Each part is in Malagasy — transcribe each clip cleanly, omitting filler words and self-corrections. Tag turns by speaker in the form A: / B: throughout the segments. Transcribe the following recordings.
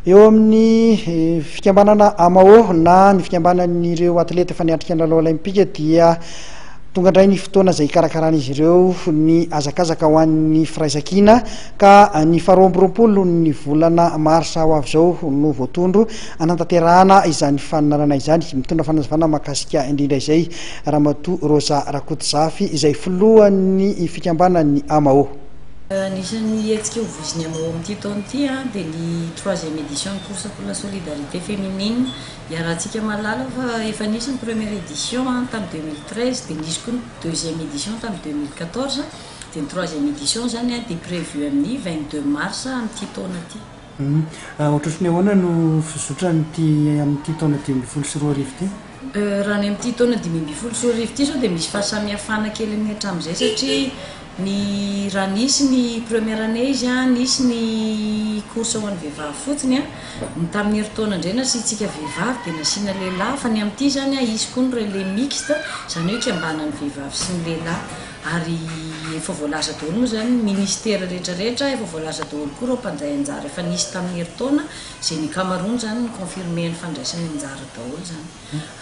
A: Eo amin'ny fikambanana AMAO na ny fikambanan'ireo atleta efa niatrika ny lalao Olympika dia tonga indray ny fotoana izay hikarakaran'izy ireo ny hazakazaka ho an'ny firaisankina ka ny faharoa amby roapolo ny volana marsa ho avy izao no voatondro hanatanterahana izany faninanana izany. Mitondra fanazavana mahakasika indrindra izay Ramatoa Rosa Rakotozafy izay filohan'ny fikambanan'ny AMAO.
B: Anisan'ny hetsika hovoizin'ny AMAO amin'ity taona ity dia ny troisième édition ny course pour la solidarité féminine. Iarahantsika mahalala fa efa nisy ny première édition tamin'ny 2013 dia nisy koa ny deuxième édition tamin'ny 2014 dia ny troisième édition izany dia prévu amin'ny 22 mars amin'ity taona ity.
A: Ohatrohatry ny ahoana no fizotran'ity amin'ity taona 2015 ity?
B: Raha ny amin'ity taona 2015 ity izao dia misy fahasamihafana kely amin'ny hatramin'izay satria ny raha nisy ny première année izy an, nisy ny course ho an'ny vehivavy fotsiny an, ny tamin'ny herintaona indray nasiantsika vehivavy dia nasiana lehilahy fa ny amin'ity izany an hisy koa ny relais mixte izany hoe ikambanan'ny vehivavy sy ny lehilahy ary efa voalaza daholo moa izany ny ministera rehetra rehetra, efa voalaza daholo koa ireo mpandray anjara efa nisy tamin'ny herintaona izay ny ankamaroany izany ni confirmer ny fandraisany anjara daholo izany.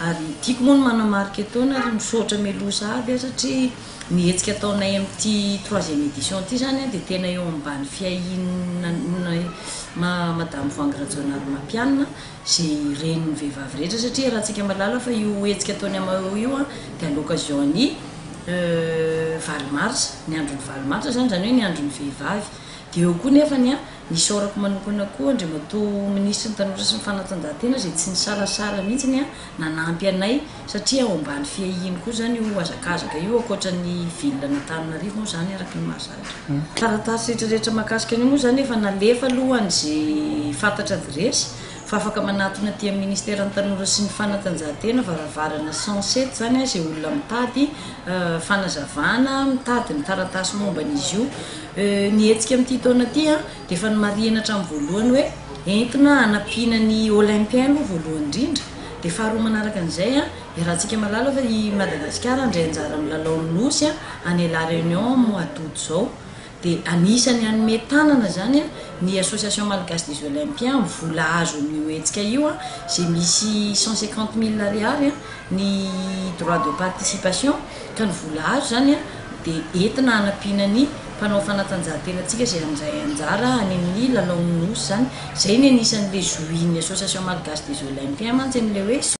B: Ary tiako moa ny manamarika etoana ary misaotra mialoha sahady aho satria ny hetsika ataonay amin'ity troisième édition ity izany dia tena eo ambany fiahiana Madame Voahangy Rajaonarimampianina izay renin'ny vehivavy rehetra satria raha tsika mahalala fa io hetsika ataon'ny AMAO io dia à l'occasion ny 8 mars, ny andron'ny 8 mars izany, izany hoe ny andron'ny vehivavy. Dia eo koa nefany nisaorako manokana koa Andriamatoa Minisitry ny Tanora sy ny Fanatanjahantena izay tsy nisalasala mihitsy nanampy anay satria ao ambany fiahiany koa izany io hazakazaka io ankoatra ny ville an'Antananarivo moa izany araka ny mahazatra. Taratasy rehetra rehetra mahakasika an'io moa izany efa nalefa aloha an'izay fantatra adiresy fa afaka manatona aty amin'ny Ministeran'ny Tanora sy ny Fanatanjahantena varavarana 107 izany izay olona mitady fanazavana, mitady ny taratasy momba an'izy io. Ny hetsika amin'ity taona ity dia efa nomarihina hatramin'ny voalohany hoe entina hanampiana ny Olympien aloha voalohany indrindra, dia faharoa manaraka an'izay, iarahantsika mahalala fa i Madagasikara handray anjara amin'ny lalaon'ny Nosy any La Réunion amin'ny mois d'août izao, dia anisan'ny hanome tanana izany ny Association Malgache des Olympiens amin'ny vola azo amin'io hetsika io izay misy 150 000 ariary ny droit de participation ka ny vola azo izany dia entina hanampiana ny mpanao fanatanjahantenantsika izay handray anjara any amin'ny lalaon'ny Nosy izany. Izay ny anisan'ilay zohin'ny Association Malgache des Olympiens mantsy amin'ilay hoe.